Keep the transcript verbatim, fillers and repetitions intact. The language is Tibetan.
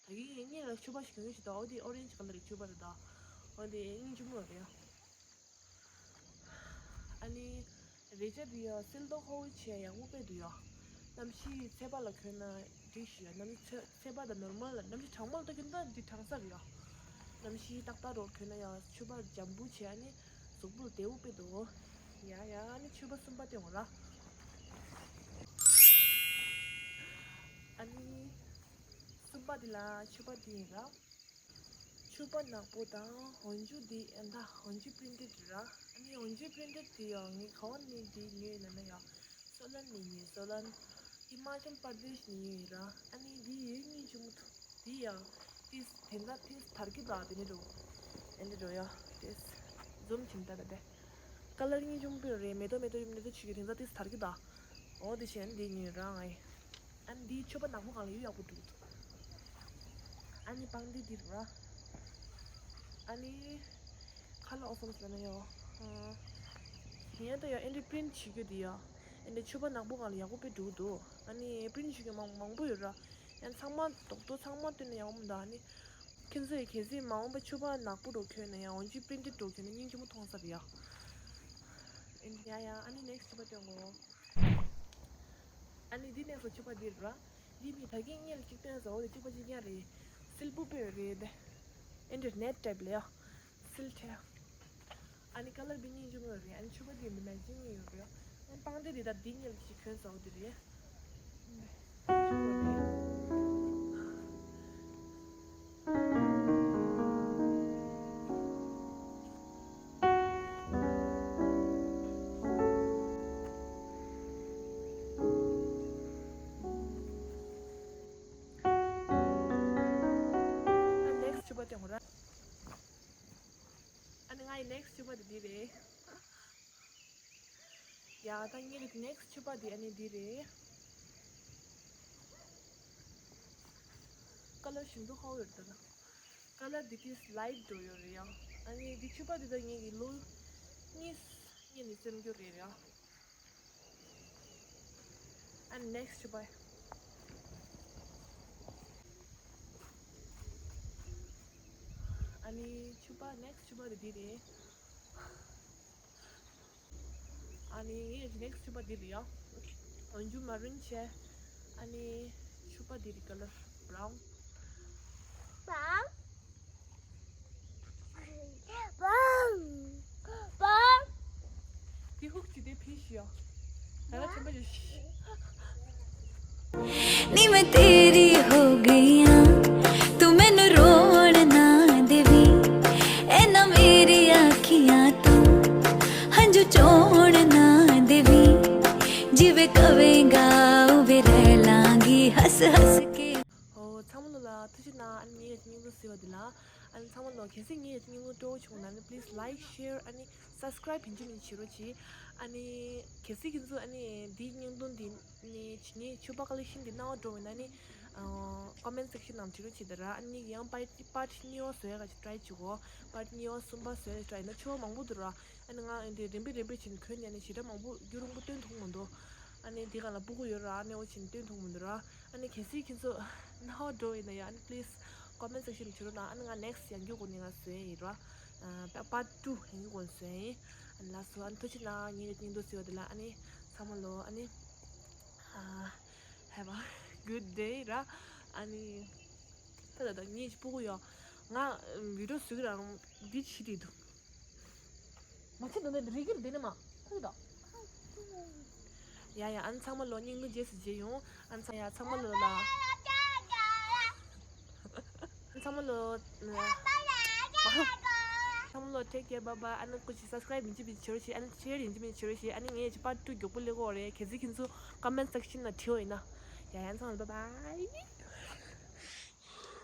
ད་གིན་ངས་ལ་ཕྱུ་པ་ཞིག་གྱོན་གྱི་ཞིག་འདུག་འོ་དེ་ཨོ་རེན་ཇི་ཀ་ལར་གྱི་ཕྱུ་པ་རེད་ད། འོ་དེ་སྙིང་རྗེ་མོ་རེད་ཡ། ཨ་ནི། རས་ཆ་འདི་ཡ་སིལ་ཏོག་ཧོ་ཆེ་ཡག་པོ་དཔེ་འདུག་ཡ། གནམ་གཤིས་ཚད་པ་ལ་གྱོན་ན་འགྲིག་ཤི་ཡ། གནམ་གཤིས་ཚད་པ་དང་ནོར་མལ་ལ། གནམ་གཤིས་གྲང་མོ་ལ་ད་གྱོན་ན་འདི་གྲང་ས་རེད་ཡ། གནམ་གཤིས་ཏག་ཏག་རོ་གྱོན་ན་ཡ་ཕྱུ་པ་འཇམ་པོ་བྱས། ཨ་ནི་གཟུགས་པོ་ལ་བདེ་པོ་དཔེ་འདུག་ཡ་ཡ། ཨ་ནི་ཕྱུ་པ་གསུམ་པ་སྟོན་དགོས་ར། ཨ་ནི། གསུམ་པ་འདི་ལ་ཕྱུ་པ་འདི་ཡིན་ར། ཕྱུ་པ་ནག་པོ་དང་འོན་ཆུ་འདི་ཨ་ད་འོན་ཆུ་པི་རིན་ཊེཌ་ར། ཨ་ནི་འོན་ཆུ་པི་རིན་ཊེཌ་འདི་ཡང་ངས་ག་བ་ནས་འདི་ཉོས་ཡིན་ན་ན་ཡ། སོ་ལན་ནས་ཉོས། སོ་ལན། ཧི་མ་ཅལ་པར་དེཤ་ནས་ཉོས་ཡིན་ར། ཨ་ནི་འདི་ཡོད་སྙིང་རྗེ་མོ་འདུག་འདི་ཡང་ཏིས་དེ་འདྲ་ཏིས་དར་གི་འདུག་དེ་ནས་འགྲོ། ཨེ་འདྲ་འགྲོ་ཡ། ཏིས་ཛུམ་བྱིན་ད་ད་དེ། ཀ་ལར་སྙིང་རྗེ་མོ་དཔེ་རེད། མེ་ཏོག་མེ་ཏོག་ཡོད་མེ་ཏོག་ཆུ་གི་དེ་འདྲ་ཏིས་དར་གི་འདུག་འོ་དེ་བྱས་ནས་འདི་ཉོས་ར་ང་ཡིན། ཨ་ནི་འདིའི་ཕྱུ་པ་ནག་པོ་སྒང་ལ་ཡོད་ཡག་པོ་འདུག་ཨ་ནི་པང་འདི་འདི་ར། ཨ་ནི་ཁ་ལག་ཨོ་སམ་ཟེར་ན་ཡོ། ཡིན་ད་ཡ་ཨེ་འདྲ་པི་རིན་ཊི་བྱེད་རྒྱུ་འདི་ཡ། ཨེ་འདྲ་ཕྱུ་པ་ནག་པོ་སྒང་ལ་ཡག་པོ་དཔེ་འདུག་འདུག་ཨ་ནི་པི་རིན་ཊི་བྱེད་རྒྱུ་མང་མང་པོ་ཡོད་ར། ཡང་ཚང་མ་རྡོག་རྡོག་ཚང་མ་བཏོན་ན་ཡག་པོ་མི་འདུག་ཨ་ནི་ཁྱེད་ཚོས་གལ་སྲིད་མ་འོངས་པ་ཕྱུ་པ་ནག་པོ་འདྲ་གྱོན་ན་ཡང་འོན་ཅི་པི་རིན་ཊེཌ་འདྲ་གྱོན་ན་སྙིང་རྗེ་མོ་མཐོང་ས་རེད་ཡ། ཡ་ཡ། ཨ་ནི་ནེག་སི་ཊི་ཕྱུ་པ་སྟོན་གོ། ཨ་ནི་འདི་ནེག་སི་ཊི་ཕྱུ་པ་འདི་རེད་ར། འདི་མི་ད་གིན་སྔོན་ལ་གཅིག་སྟོན་ཟེར་བ་དེ་གཅིག་པ་གཅིག་རྐྱང་རེད། སིལ་བུ་པོ་རེད་དེ། ཨིན་ཊར་ནེཊ་ཊའིབ་ལ་ཡ། སིལ་ཁྲ། ཨ་ནི་ཀ་ལར་འདི་སྙིང་རྗེ་མོ་རེད། ཨ་ནི་ཕྱུ་པ་འདི་མི་མེ་ཅིང་ཡོད་རེད། ཨ་ནི་པང་གདན་འདི་ད་འདི་སྔོན་ལ་གཅིག་གྱོན་ཟེར་བ་དེ་རེད། ཨ་ནེག་སི་ཊི་ཕྱུ་པ་སྟོན་གོ་ར། ཨ་ནི་ངའི་ནེག་སི་ཊི་ཕྱུ་པ་དེ་འདི་རེད། ཡ་ད་ངའི་ནེག་སི་ཊི་ཕྱུ་པ་དེ་ཨ་ནི་འདི་རེད། ཀ་ལར་ཞིམ་པོ་ཁ་བོ་ཡོད་ད་ན། ཀ་ལར་འདི་དེ་ལའིཊ་འགྲོ་ཡོད་རེད་ཡ། ཨ་ནི་འདི་ཕྱུ་པ་འདི་ད་ངའི་གི་ལོ་གཉིས་གཉིས་ནས་སེམས་རྒྱུ་རེད་ཡ། ཨ་ནི་ནེག་སི་ཕྱུ་པ། ཨ་ནི་ཕྱུ་པ་ནེག་སི་ཕྱུ་པ་འདི་འདི་རེད། ཨ་ནི་ངའི་ནེག་སི་ཕྱུ་པ་འདི་རེད་ཡ། འོན་ཆུ་མ་རུན་བྱས། ཨ་ནི་ཕྱུ་པ་འདི་རེད། ཀ་ལར་བྷ་རའུན། བྷ་རའུན། བྷ་རའུན། བྷ་རའུན། འདི་ཧུག་ཅིག་དེ་ཕི་ཤི་ཡ། ད་ལ་ཆམ་པ་ཅིག་ཤི། नी मैं तेरी हो गई हूँ, तू मैनू रोण ना देवी, ए ना मेरी आखियां तू हंजू चोण ना देवी, जिवे कवेगा उवे रह लांगी हंस हंस के। ཨོ་ཚང་མ་ལོ་ལ་ཐུགས་རྗེ་གནང་། ཨ་ནི་ངའི་སྙིང་རྗེ་ཟེར་བ་འདི་ལ། ཨ་ནི་ཚང་མ་ལོ་གལ་སྲིད་ངའི་སྙིང་རྗེ་སྤྲོ་བོ་བྱུང་ན་ནི་please like, share ཨ་ནི་subscribe ཡིན་གཅིག་མིན་གཅིག་བྱེད་རོགས་གྱིས། ཨ་ནི་གལ་སྲིད་ཁྱེད་ཚོ་ཨ་ནི་འདིའི་བརྙན་ཐུང་འདི་ནི་ངའི་ཕྱུ་པ་ཀ་ལེག་ཤན་འདི་སྣང་བ་འགྲོ་བས་ན་ནི་comment section ནང་བྲིས་རོགས་བྱེད་དང་ར། ཨ་ནི་ངས་ཡང་part part གཉིས་པ་བཟོ་ཡག་གི་try བྱེད་གོ། part གཉིས་པ་གསུམ་པ་བཟོ་ཡག་གི་try ཡིན་ན་ཕྱུ་པ་མང་པོ་འདུག་ར། ཨ་ནི་ང་འདི་རིམ་པས་རིམ་པས་བྱས་ནས་གྱོན་ནས་ཨ་ནི་ཞེ་དྲག་མང་པོ་རྒྱུན་རིང་པོ་སྟོན་ཐུབ་མི་འདུག་ཨ་ནི་འདི་ག་ལ་སྤུ་གུ་ཡོད་ར། ཨ་ནི་འོ་བྱས་ནས་སྟོན་ཐུབ་མི་འདུག་ར། ཨ་ནི་གལ་སྲིད་ཁྱེད་ཚོ་སྣང་བ་འགྲོ་ཡིན་ན་ཡང་ཨ་ནི་please comment section བྱེད་རོགས་གནང་། ཨ་ནི་ང་next ཡང་རྒྱུ་གོ་ནི་ང་བཟོ་ཡིན་ར། ཨ་part two ཡང་རྒྱུ་གོ་བཟོ་ཡིན། ཨ་ནི་ལགས་སོ། ཨ་ནི་ཐུགས་རྗེ་གནང་། ངའི་སྙིང་སྟོབས་ཟེར་བ་དེ་ལ། ཨ་ནི་ཚང་མ་ལོ་ཨ་ནི་ཨ་have a good day ར། ཨ་ནི་ད་ད་ད་ངའི་སྤུ་གུ་ཡོད། ང་video བཟོ་གི་རང་འདི་བྱེད་དེ་འདུག་མ་ཕྱི་འདུག་ནས་རིག་གིར་འདི་ནི་མ་ཐུག་ད། ཡ་ཡ། ཨ་ནི་ཚང་མ་ལོ་སྙིང་རྗེ་སུ་བརྗེ་ཡོང་། ཨ་ནི་ཚང་ཡ་ཚང་མ་ལོ་ལ། ཨ་ནི་ཚང་མ་ལོ། ཚང་མ་ལོ་take care bye bye། ཨ་ནི་ཀུ་ཅི་subscribe ཡིན་གཅིག་མིན་གཅིག་བྱེད་རོགས་བྱེད། ཨ་ནི་share ཡིན་གཅིག་མིན་གཅིག་བྱེད་རོགས་བྱེད། ཨ་ནི་ངས་ཀྱི་part two མགྱོགས་པོ་སླེབས་ཀྱི་ཡོད་རེད། གལ་སྲིད་ཁྱེད་ཚོ་comment section ནང་བྲིས་ཡོད་ཡིན་ན། ཡ་ཡ། ཨ་ནི་ཚང་མ་ལོ་bye bye།